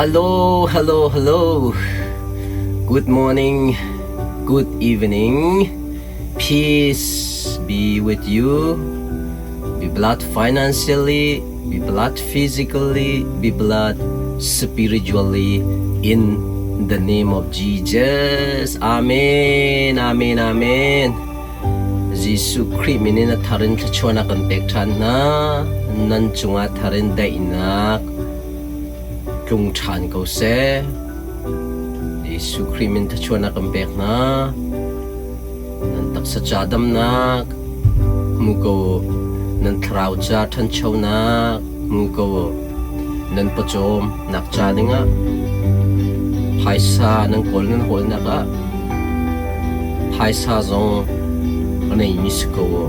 Hello, hello, hello. Good morning, good evening. Peace be with you. Be blessed financially, be blessed physically, be blessed spiritually in the name of Jesus. Amen, amen, amen. Jesuh Khrih min in a thar in thluachuahnak kan pek ṭhan hna. Nan cungah thar in daihnak tlung ṭhan ko seh. Jesuh Khrih min thluachuahnak kan pek hna. Nan taksa ca damnak hmu ko u. Nan thlarau ca ṭhanchonak hmu ko u. Nan pawcawm nak ca dingah phaisa nan kawl nan hawlnak ah phaisa zong a neimi si ko u.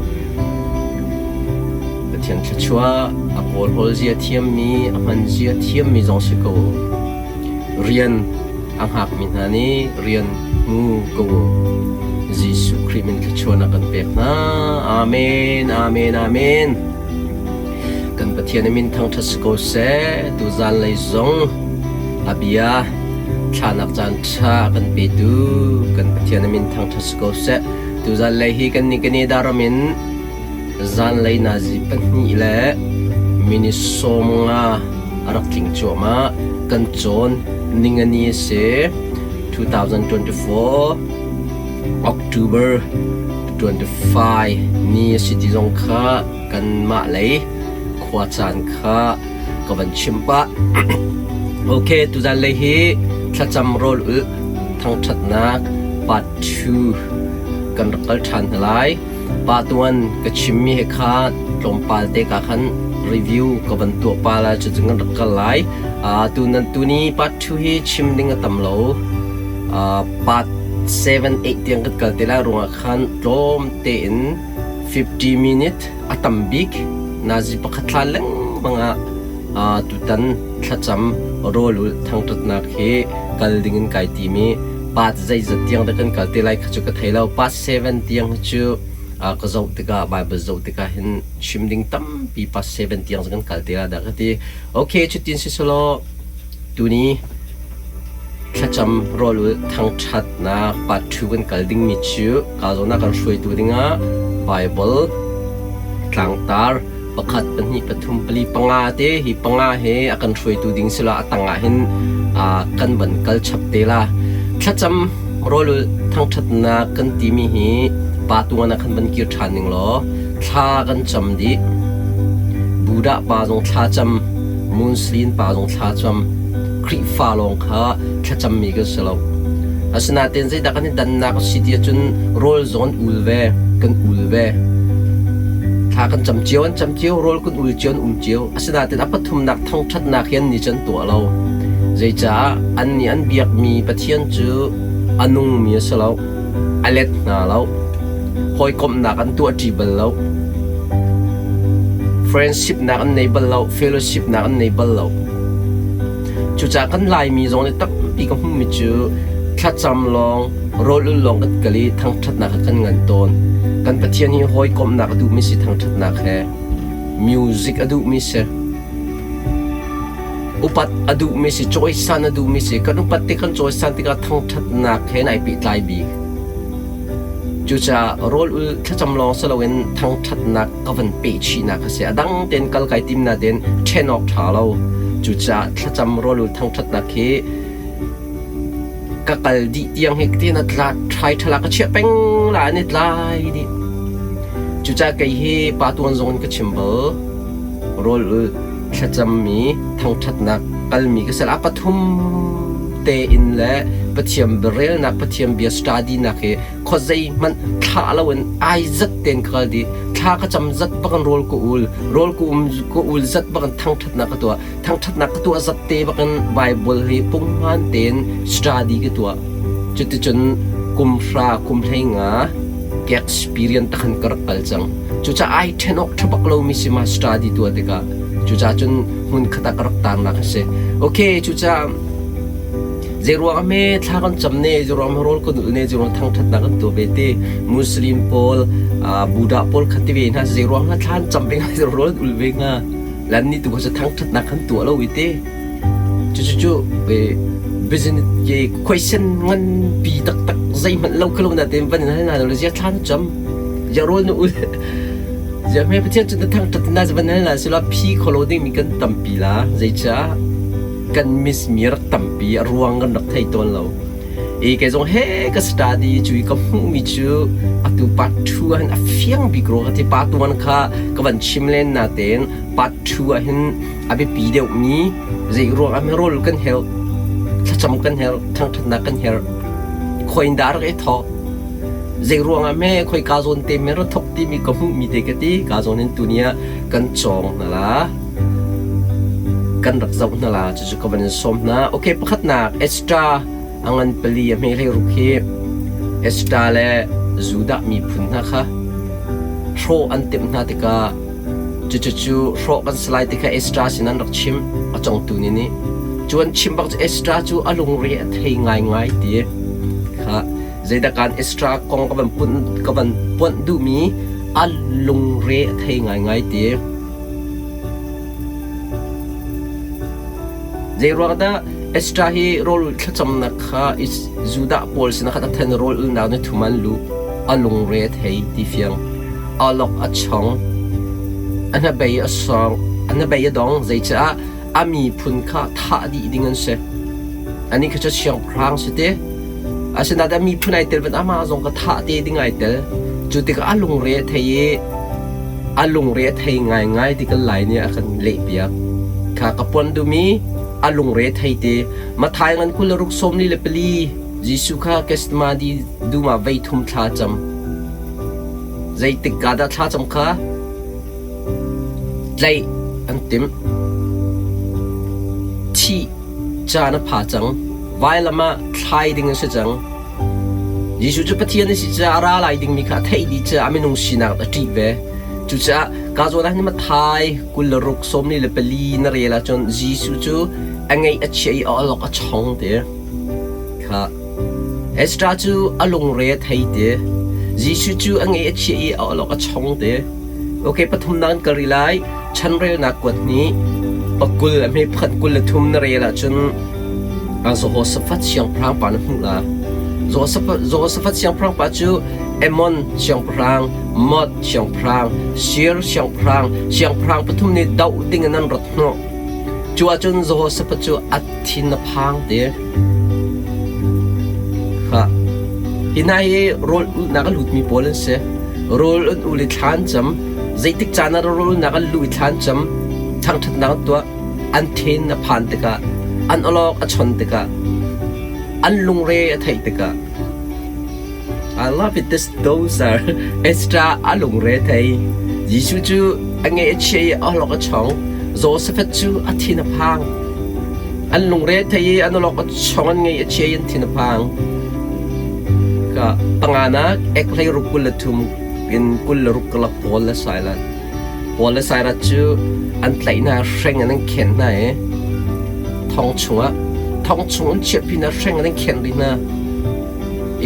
Pathian thluachuah a kawlhawl zia thiammi, a hman zia thiammi zong si ko u. Rian a hngakmi hna nih rian hmu ko u. Jesuh Khrih min thluachuahnak kan pek hna. Amen, amen, amen. Kan Pathian i min thangṭhat si ko seh. Tuzan lei zong a bia thlanak caan ṭha kan petu kan Pathian i min thangṭhat si ko seh. Tuzan lei hi kan nih kan i daram in zanlei nazi pahnih le minute 15 a rak tling cuahmah. Kan cawn ningani a si. 2024 October 25 ni a si ti zong kha kanmah lei khua caan kha ka van chim pah. Ok, tuzan lei hi thlacam rawl ulh thangṭhatnak part 2 kan rak kal ṭhan hna lai. Pa tuan ka chimmi he kha tlawmpal te ka khan review ka van tuah pa la cu kan rak kal lai. Tu nan tuni part 2 hi chim ding a tam lo. Part 7 8 tiang kan kal te lai ruangah khan tlawm tein 50 minute a tam bik nazi pakhat thla lengmang ah tutan thlacam rawlulh thangṭhatnak hi kal dingin kai tim i part zeizat tiang dah kan kal te lai kha cu ka thei lo. Part 7 tiang hi cu ka zoh tikah Bible zoh tikah hin chim ding tampi part 7 tiang kan kal te la dah ka ti. Okay, cutin si selaw tuni thlacam rawlulh thangṭhatnak part 2 kan kal dingmi cu ka zawn ah kan hruaitu dingah Bible tlangtar pakhat pahnih pathum pali panga te hi panga he a kan hruaitu ding sila a tangah hin kan van kal chap te la. Thlacam rawlulh thangṭhatnak kan timi hi pa tuan ah khan van kir ṭhan ning law thla kan cam dih. Buddha pa zong thla cam, Muslim pa zong thla cam, Khrihfa lawng kha thlacammi kan si lo. Asinain zeidah kan i dannak a si ti ahcun rawl zong an ul ve, kan ul ve. Thla kan cam cio, an cam cio, rawl kan ul cio, an um cio. Asinain a pathumnak thangṭhatnak hi annih cu an tuah lo. Zeicah annih an biakmi Pathian cu a nungmi a si lo, a let hna lo, hawikomhnak an tuahṭi bal lo, friendship nak an nei bal lo, fellowship nak an nei bal lo. Cucaah kan Laimi zong nih tampi ka hmuhmi cu thlacam lawng, rawl ul lawng kan kal i thangṭhatnak he kan ngan tawn. Kan Pathian hi hawikomhnak a duhmi si thangṭhatnak he, music a duhmi si, upat a duhmi si, cawisan a duhmi si. Kan upat tik kan cawisan tikah thangṭhatnak he nai pehtlai bik. Cucaah rawl ul thlacam lawng si loin thangṭhatnak ka van peh chihnak a si. A dang tein kal kai tim nain ṭhen awk ṭha lo. Cucaah thlacam rawl ul thangṭhatnak hi ka kal dih tiang hi tiin a tla ṭhai ṭhala ka chiah peng la an i tlai dih. Cucaah kei hi pa tuan zong in ka chim bal. Rawl ul thlacammi thangṭhatnak kalmi ka si. A pathum tein le Pathian biarelnak, Pathian bia study nak hi khuazei hmanh thlah loin ai zat tein ka kal dih. Thla ka cam zat bakin rawl ka ul, rawl ka um ka ul zat bakin thangṭhatnak ka tuah. Thangṭhatnak ka tuah zat te bakin Bible hi punghman tein study ka tuah. Cuticun kum hra kum hlei nga ka experience takhan ka rak kal cang. Cucaah ai ṭhen awk ṭha bak lomi si ma study tuah tikah. Cucaah cun hmun khat ah ka rak tarnak a si. Okay, cucaah Zeiruang ah hme thla kan cam ne, zeiruang ah rawl kan ul ne, zeiruang thangṭhatnak kan tuah ve ti Muslim pawl, Buddha pawl kha ti ve hna zeiruang ah thla an cam ve hnga, rawl an ul ve hnga. Lan ni tu kha cu thangṭhatnak kan tuah lo i ti. Cucu business ke question nganpi taktak zeihmanh lo khalo na tein van in hal hna lo zia thla na cam zia rawl na ul zia hme Pathian cu na thangṭhat na van hal hna sila phi kholo ding mi kan tampi la zeicah kan miss mi rak tampi a ruang kan rak thei tawn lo. I kei zong he ka study cu i ka hmuhmi cu atu part 2 ah hin a fiang bik rua ka ti. Part 1 kha ka van chim len natein part 2 ah hin a biapi deuhmi zei ruang ah rawl kan herh, thlacam kan herh, thangṭhatnak kan herh. Khuain dah rak i thawk? Zei ruang ah hme khoi ka zawn te me ra thok timi ka hmuhmi te ka ti. Ka zawn in tuni ah kan cawng hna la. Kan rak zoh hna la. Cucu ka van in sawm hna. Okay, pakhatnak Esther a ngan pali a hme hlei ruk hi Esther le Judah miphun hna kha hrawh an timh hna tikah cucu hrawh kan si lai ti kha Esther sin an rak chim a congtu nih nih cu an chim bak cu Esther cu a lungre a thei ngaingai ti kha zeidah kan Esther kong ka van pun ka van puanh duhmi a lungre a thei ngaingai ti Zeiruang dah Esther hi rawl thlacamnak kha Judah pawl sinah khan a then rawl ulnak ni thum an luh a lungre a thei ti fiang a lok a chong a hnabei a sawng a hnabei a dong zeicah a miphun kha thah dih ding an si ani kha cu siangpahrang si te asinain a miphun ai tel van amah zong ka thah te ding ai tel cu tikah a lungre a thei i a lungre a thei ngaingai ti kan lai nih a kan lehpiak. Kha ka puan dumi a lungre thei te Mathai ngan 26 44 Jesuh kha Gethsemane dum ah vei thum thla cam. Zeitik ka dah thla cam kha tlaih an timh. Thih caan a pha cang. Vailam ah thlai ding an si cang. Jesuh cu Pathian a si caah a ra lai dingmi kha a theih dih caah a minung sinak a ṭih ve. Cucaah ka zawn ah hin Matthai 26 44 na rel ahcun Jesuh cu a ngeih a chia i a awlok a chong ti. Kha Ezra cu a lungre a thei ti. Jesuh cu a ngeih a chia i a awlok a chong ti. Okay, pathumnak in ka ri lai. Chanrelnak kuat nih pakul a hme pakhat 23 na rel ahcun Jehoshaphat siangpahrang pa na hmuh la. Jehoshaphat siangpahrang pa cu Ammon siangpahrang, Moab siangpahrang, Seir siangpahrang, siangpahrang pathum nih doh ding in an rat hnawh. Cu ahcun Jehoshaphat cu a thin a phang te. Kha. Hi hna hi rawl ulhnak a lutmi pawl an si. Rawl an ul i thla an cam. Zeitik caan ah rawl ulnak an luh i thla an cam. Thangṭhatnak an tuah. An thin a phan tikah, an awlok a chon tikah, an lungre a theih tikah. I love it this those are extra a lungre thei. Jesuh cu a nge a chia i a awlok a chong. Joseph cu a thin a phang. An lungre thei i an awlok a chong an ngei a chia i an thin a phang. Ka panganak ek hlei ruk 23 in 26 kalak Paul le Silas. Paul le Silas cu an tlaih hna, hreng in an khen hna i thong chungah thong chung an chiahpi hna, hreng in an khen rih hna.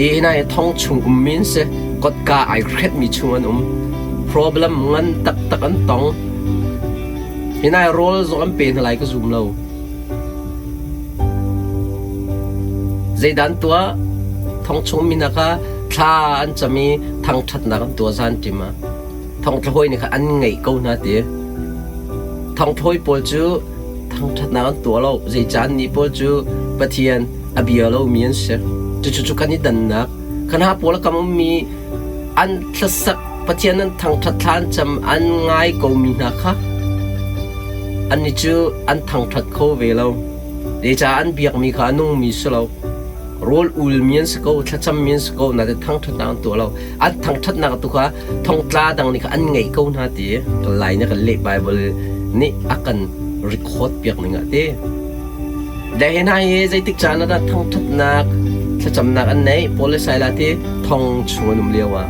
I hna hi thong chung ummi an si. Kotka ai hretmi chung an um. Problem ngan taktak an tong. Hi hna hi rawl zong an pe hna lai ka zum lo. Zeidah an tuah? Thong chung mi hna kha thla an cam i thangṭhatnak an tuah zan ṭim ah. Thongthlahawi nih khan an ngeih ko hna ti. Thongthlahawi pawl cu thangṭhatnak an tuah lo. Zeicah annih pawl cu Pathian a bia lomi an si. Cucu cu kan i dannak. Kan ha pawl a kam ummi an thlasak Pathian an thangṭhat thla an cam an ngai komi hna kha annih cu an thangṭhat kho ve lo. Zeicah an biakmi kha a nungmi si lo. Rawl ulmi an si ko, thlacammi an si ko, nain thangṭhatnak an tuah lo. An thangṭhatnak tu kha thongtla dang nih kha an ngeih ko hna ti lai na kan leh Bible nih a kan record piak ning ah ti. Le hi hna hi zeitik caan ah dah thangṭhatnak thlacamnak an neih Paul le Silas ti thong chung an um lio ah.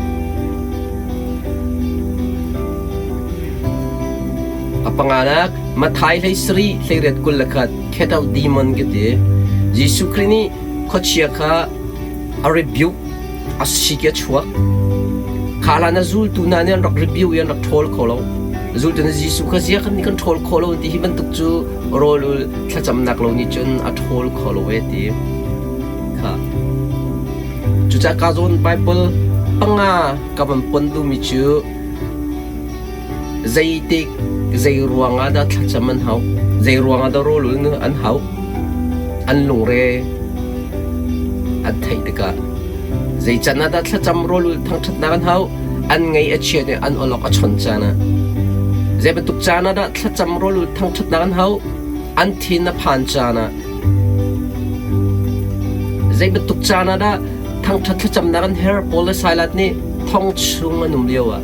A panganak Matthai hlei sarih hleiriat 21 cast out demon ka ti. Jesuh Khrih nih khuachia kha a rebuke a sik i a chuak. Kha hlan a zultu hna nih an rak rebuke i an rak ṭhawl kho lo. Zultu nih Jesuh kha zia kan nih kan ṭhawl khawh lo ti hi bantuk cu rawl ul thlacamnak lo nih cun a ṭhawl kho lo e ti kha. Cucaah ka zawn Bible panga ka van pon duhmi cu zeitik zei ruangah dah thlacam an hau, zei ruangah dah rawl ul an hau, an lungre an theih tikah zei can ah dah thlacam rawl ul thangṭhatnak an hau, an ngei a chiat i an awlok a chon caan ah zei bantuk caan ah dah thlacam rawl ul thangṭhatnak an hau, an thin a phan caan ah zei bantuk caan ah dah thangṭhat thlacamnak an her Paul le Silas nih thong chung an um lio ah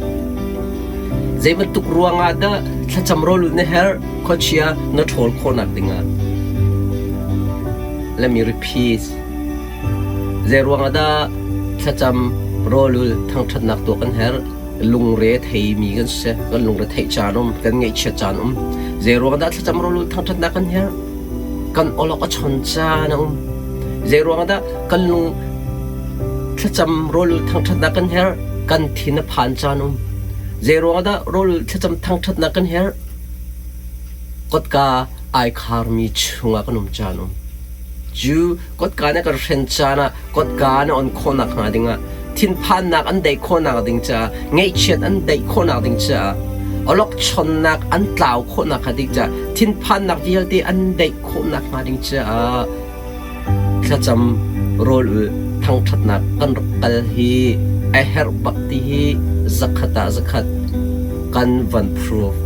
zei bantuk ruangah dah thlacam rawl ul na herh khuachia na ṭhawl khawhnak dingah let me repeat zei ruangah dah thlacam rawl ul thangṭhatnak tuah kan herh lungre theimi kan si kan lungre theih caan um kan ngaihchiat caan um zei ruangah dah thlacam rawl ul thangṭhatnak kan herh kan awlok a chon caan a um zei ruangah dah kan lung thlacam rawl thangṭhatnak kan herh kan thin a phan caan um zei ruangah dah rawl thlacam thangṭhatnak kan herh kotka ai kharmi chungah kan um caan um cu kotka na kan hren caan ah kotka na on khawhnak hnga dingah thinphannak an daih khawhnak ding caah ngaihchiat an daih khawhnak ding caah awlokchonnak an tlau khawhnak hnga ding caah thinphannak vialte an daih khawhnak hnga ding caah thlacam rawl ul thangṭhatnak kan rak kal hi a herh bak ti hi zakhat ah zakhat kan van prove.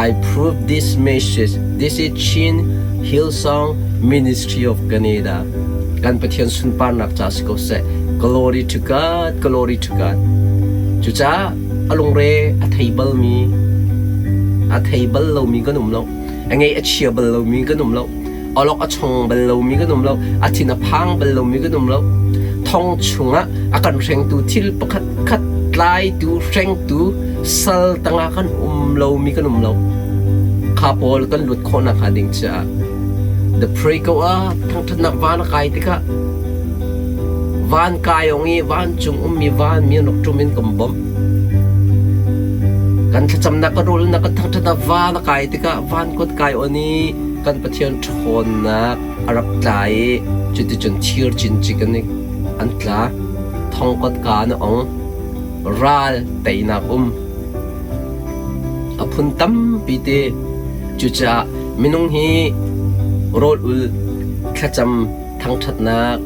I prove this message. This is Chin Hillsong Ministry of Canada. Kan Pathian sunparnak ca si ko seh. Glory to God, glory to God. Cucaah a lungre a thei balmi, a thei bal lomi kan um lo. A ngei a chia bal lomi kan um lo. Awlok a chong bal lomi kan um lo. A thin a phang bal lomi kan um lo. Thong chungah a kan hrengtu thil pakhat khat tlaitu hrengtu sal tangah kan um lomi kan um lo. Kha pawl kan lut khawhnak hnga ding caah the pray ko ah thangṭhatnak van a kai tikah van kai ong i vancung ummi van mi an rak ṭum in kan bawmh. Kan thlacamnak kan rawlnak kan thangṭhatnak van a kai tikah van kut kai on i kan Pathian ṭhawnnak a rak tla i cuticun thir cincik an an tla. Thong kotka an ong. Ral teinak um. A phun tampi te. Cucaah minung hi rawl ul thlacam thangṭhatnak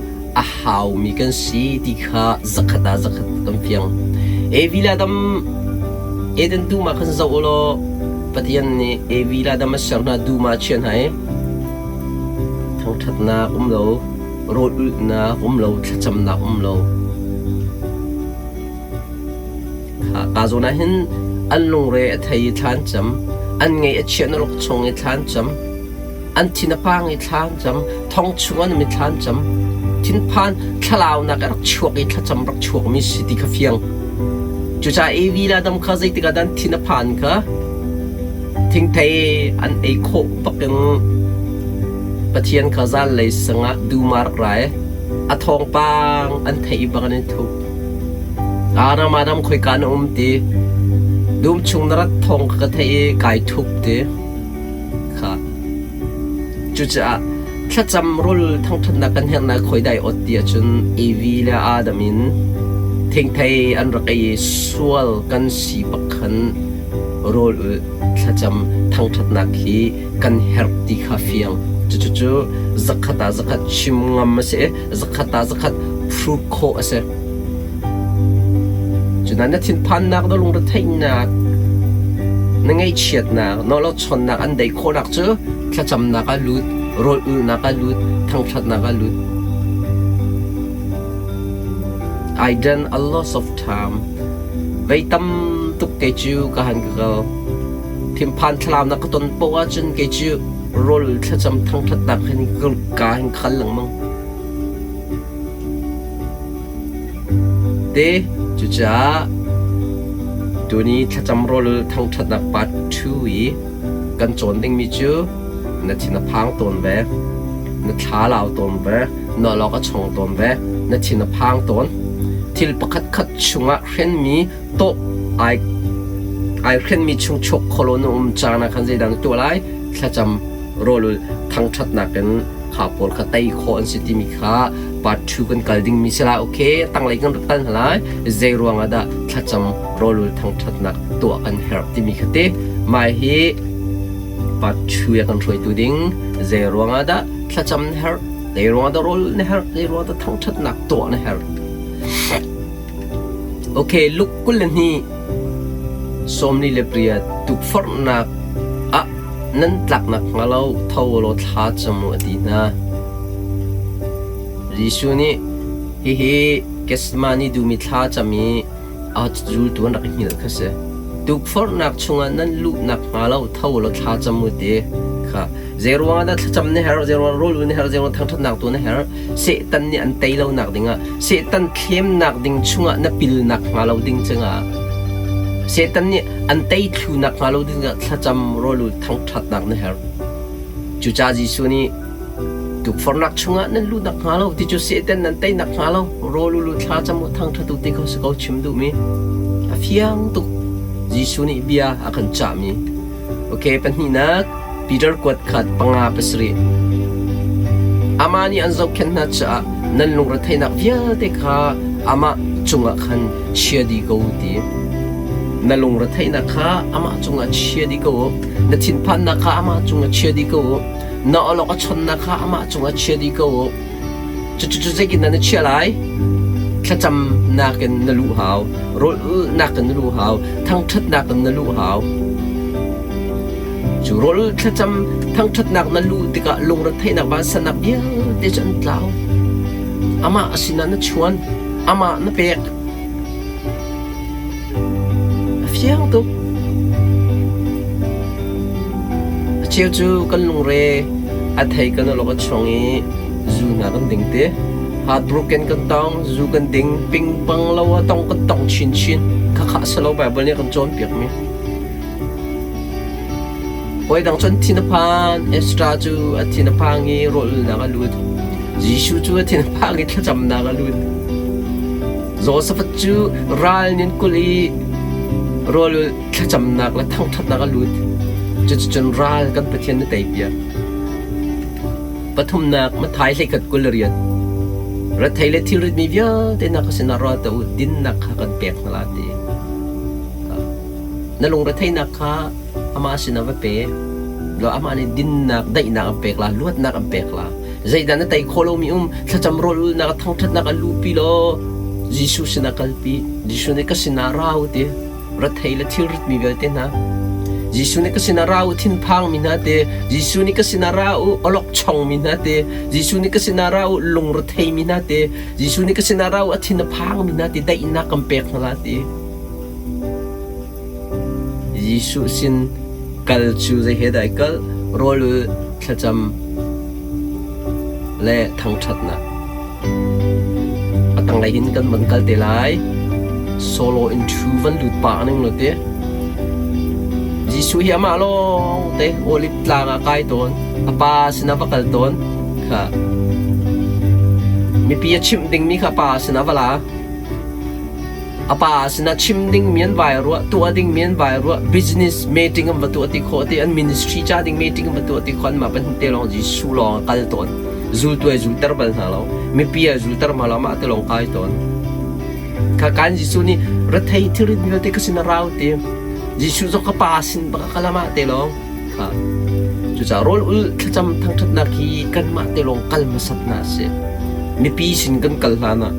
a haumi kan si ti kha zakhat ah zakhat kan fiang. Evi le Adam Eden dum ah khan zoh u law Pathian nih Evi le Adam a ser hna dum ah a chiah hna i thangṭhatnak um lo, rawl ulhnak um lo, thlacamnak um lo. Ka zawn ah hin an lungre a thei i thla an cam, an ngaih a chia na ruk chung i thla an cam, an thin a pang i thla an cam, thong chung an um i thla an cam. Thinphan thlalaunak a rak chuak i thlacam rak chuakmi si ti kha fiang. Cucaah Evi le Adam kha zeitik ah dah an thin a phan kha thingthei an ei khawh bakin Pathian kha zanlei sangah dum ah rak ra i a thawngpang an theih bak in an thup. Adam Adam khoika na um ti dum chung na rat thawng ka theih i kai thup ti kha cucaah thlacam rul thangṭhatnak kan herhnak khoi dai ot ti ahcun Evi le Adam in thingthei an rak ei i sual kan si bak khan rawl ul thlacam thangṭhatnak hi kan herh ti kha fiang cucu zakhat ah zakhat chim ngam a si zakhat ah zakhat prove khawh a si. Cunain na thinphannak na lungretheihnak na ngaihchiatnak nawlawchonnak an deih khawhnak cu thlacamnak ah lut, rawl ulhnak ah lut, thangṭhatnak ah lut. I done a lot of time. Vei tam tuk kei cu ka han ka kal. Thinphan thlalaunak ka ton poah ahcun kei cu rawl thlacam thangṭhatnak hin ka hin khal lengmang. Te cucaah tuni thlacam rawl thangṭhatnak part 2 i kan cawn dingmi cu na thin a phang tawn ve, na thla lau tawn ve, na awlok a chong tawn ve, na thin a phang tawn. Thil pakhat khat chungah hrenmi tawh ai. Ai hrenmi chung chuak kholo na um caan ah khan zeidah na tuah lai? Thlacam rawlul thangṭhatnak in kha pawl kha tei khawh an si timi kha part 2 kan kal dingmi si lai. Okay, tanglei kan rak kal hna lai. Zei ruang ah dah thlacam rawlul thangṭhatnak tuah kan herh timi kha te mai hi part 2 ya kan hruaitu ding zei ruang ah dah thlacam na herh, zei ruang ah dah rawl na herh, zei ruang ah dah thangṭhatnak tuah na herh. Okay, Luke 22 48 tukforhnak ah nan tlaknak hnga lo tho law thla cam u a ti hna. Jesuh nih hihi Gethsemane dum i thla cam i a zultu an rak i hngilh kha si. Tukforhnak chungah nan luhnak hnga lo tho law thla cam u ti kha. Zeiruang ah dah thlacam na herh, zeiruang rawl na herh, zeiruang thangṭhatnak tu na herh? Satan nih an tei lonak dingah, Satan thlemnak ding chungah na pilnak hnga lo ding cungah, Satan nih an tei thlunak hnga lo dingah thlacam rawl thangṭhatnak na herh. Cucaah Jesuh nih tukforhnak chungah nan luhnak hnga lo ti cu Satan nan teinak hnga lo rawl u thla cam u thangṭhat u ti kha si ko chim duhmi. A fiang tuk. Jesuh nih bia a kan cahmi. Okay, pahnihnak Peter kuat khat panga pasarih. Amah nih an zohkhenh hna caah nan lungretheihnak vialte kha amah cungah khan chia dih ko u ti. Na lungretheihnak kha amah cungah chia dih ko u. Na thinphannak kha amah cungah chia dih ko u. Na awlok a chonnak kha amah cungah chia dih ko u. Cucu zeitindah na chiah lai? Thlacamnak in na luh hau, rawl ulhnak in na luh hau, thangṭhatnak in na luh hau. Cu rawl thlacam thangṭhatnak na luh tikah lungretheihnak vansannak vialte cu an tlau. Amah a sinah na chuan, amah na pek. A fiang tuk. A cheu cu kan lungre a thei kan awlok a chuang i zu hna kan ding te. Heartbroken kan tong, zu kan ding, pingpang lo a tong kan tong chinchin. Khakha a si lo Bible nih a kan cawnpiakmi. Hawi dang cun thin a phan, Ezra cu a thin a phang i rawl ulnak a lut. Jesuh cu a thin a phang i thlacamnak a lut. Josaphat cu ral nih an kulh i rawl thlacamnak le thangṭhatnak a lut. Cuticun ral kan Pathian na teipiak. Pathumnak Matthai 21 28. Rethei le thilritmi vialte na ka sinah ra tuah u, dinnak kha kan pek hna lai ti. Na lungretheihnak kha amah sinah va pe. Law amah nih dinnak, daihnak an pek la, luatnak an pek la. Zeidah na tei khawh lomi um, thlacam rawl ulnak, thangṭhatnak an luhpi law Jesuh sinah kalpi. Jesuh nih ka sinah ra u ti. Rethei le thilritmi vialte hna. Jesuh nih ka sinah ra u thinphangmi hna te. Jesuh nih ka sinah ra u awlokchongmi hna te. Jesuh nih ka sinah ra u lungretheimi hna te. Jesuh nih ka sinah ra u a thin a phangmi hna te daihnak kan pek hna la ti. Jesuh sin kal cu zei he dah i kal? Rawl ul, thlacam le thangṭhatnak. A tanglei hin kan van kal te lai. Solo in ṭhu van lut pah ning law ti. Jesuh hi amah lawng te Olive tlang ah kai tawn. A pa sinah va kal tawn. Kha. Mipi a chimh dingmi kha pa sinah va la. A pa sinah chim dingmi an vai ruah, tuah dingmi an vai ruah, business meeting an va tuah ti khawh ti, an ministry ca ding meeting an va tuah ti khawh, anmah pahnih te lawng Jesuh lawng a kal tawn. Zultu ai zulter bal hna lo. Mipi ai zulter hna lo, amah te lawng kai tawn. Kha kan Jesuh nih rethei thilrit vialte ka sin a rau ti. Jesuh zong ka pa sin bak a kal amah te lawng. Kha. Cucaah rawl ul thlacam thangṭhatnak hi kanmah te lawng kal hmasat hna a si. Mipi sin kan kal hlan ah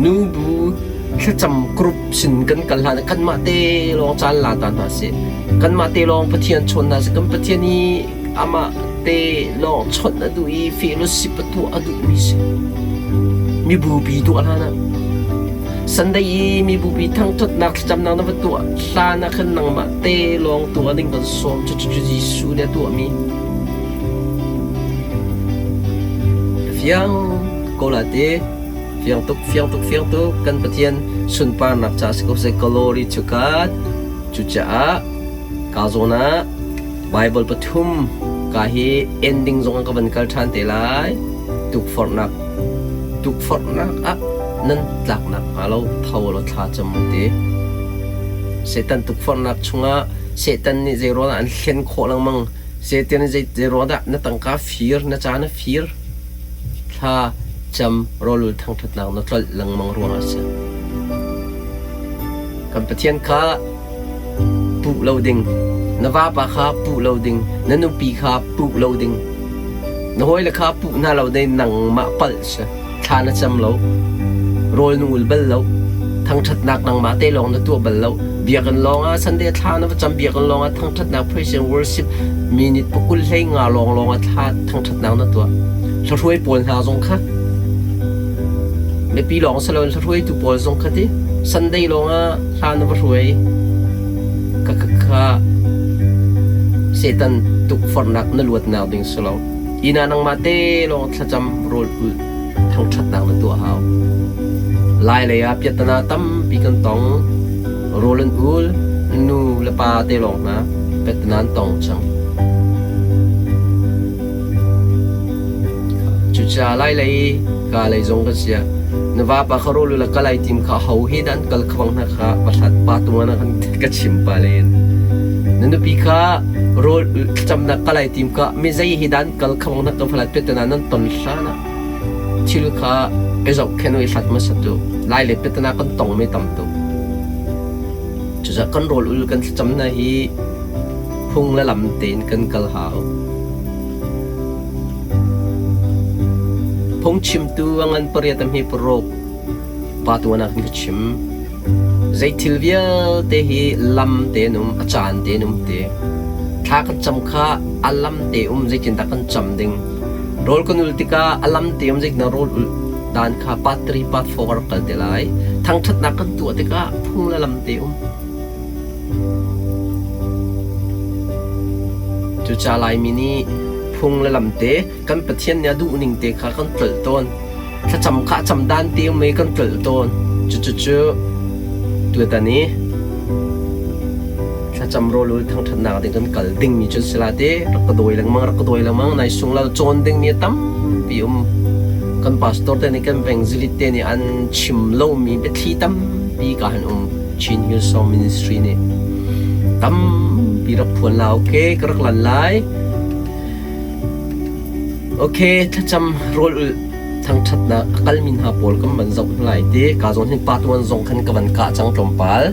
nubu thlacam group sin kan kal hlan ah kanmah te lawng caan la ta hna sih. Kanmah te lawng Pathian chawn hna sih. Kan Pathian hi amah te lawng chawnh a duh i fellowship a tuah a duhmi si. Mibupi tuah hlan ah Sunday i mibupi thangṭhatnak thlacamnak na va tuah hlan ah khan nangmah te lawng tuah ding kan sawm. Cucu Jesuh nih a tuahmi. Fiang ko la te. Fiang tuk, fiang tuk, fiang tuk. Kan Pathian sunparnak ca si ko seh. Glory to God. Cucaah ka zawn ah Bible pathum ka hi ending zong ka van kal ṭhan te lai. Tukforhnak tukforhnak ah nan tlaknak hnga lo tho law thla cam u ti. Satan tukforhnak chungah Satan nih zei ruangah an hlen khawh lengmang. Satan nih zei ruang dah na tangka fir, na ca na fir? Thla cam rawlul thangṭhatnak na tlolh lengmang ruangah a si. Kan Pathian kha puh lo ding, na vapa kha puh lo ding, na nupi kha puh lo ding, na hawile kha puh hna lo ding nangmah palh si. Thla na cam lo, rawl na ul bal lo, thangṭhatnak nangmah te lawng na tuah bal lo. Biakinn lawngah Sunday thla na va cam biakinn lawngah thangṭhatnak praise and worship minute pakul hlei nga lawng lawngah thla thangṭhatnak na tuah. Hlahruai pawl hna zong kha mipi lawng si loin hlahruaitu pawl zong kha ti Sunday lawngah hla na va hruai ka ka kha Satan tukforhnak na luatnak ding si lo. Inn ah nangmah te lawng thlacam rawl ulh thangṭhatnak na tuah hau. Lai lei ah piahtana tampi kan tong. Rawl an ul, nu le pa te lawng hna piahtana an tong cang. Cucaah lai lei ka lei zong kan sia. Na vapa kha rawl ul a kal ai tim kha ho he dah an kal khabang hna kha va hlat pa tung ah na ka chim pa len. Na nupi kha rawl thlacamnak kal ai tim ka mi zei hi dan kal khamong nak ka falat petana nan ton hlan ah thil kha i zohkhen i hlat hmasa tu lai le petana kan tong mi tam tuk cucaah kan rawl ul kan thlacam na hi phung le lam tein kan kal hau phungchimtu a ngan pariat a hme paruk pa tuan ah kan ka chim Zeithil vialte hi lam tein um, a caan tein um ti. Thla kan cam kha a lam te um zeitindah kan cam ding. Rawl kan ul tikah a lam te um zeitindah rawl ul dan kha part 3 part 4 ka rak kal te lai. Thangṭhatnak kan tuah tikah phung le lam te um. Cucaah Laimi nih phung le lam te kan Pathian nih a duhning te kha kan tlolh tawn. Thlacam kha a cam dan te mei kan tlolh tawn. Cucucu tutan i thlacam rawlul thangṭhatnak ding kan kal dingmi cu si la te rak ka dawi lengmang rak ka dawi lengmang nai sunglo cawn dingmi a tampi um. Kan pastor te nih kan evangelist te nih an chim lomi biathli tampi ka han um. Chin Hillsong Ministry nih tampi rak phuan la okay ka rak lan lai. Ok, thlacam rawl ulh thangṭhatnak a kalmi hna pawl kan van zoh hna lai ti. Ka zawn hin part 1 zong khan ka van kah cang tlawmpal.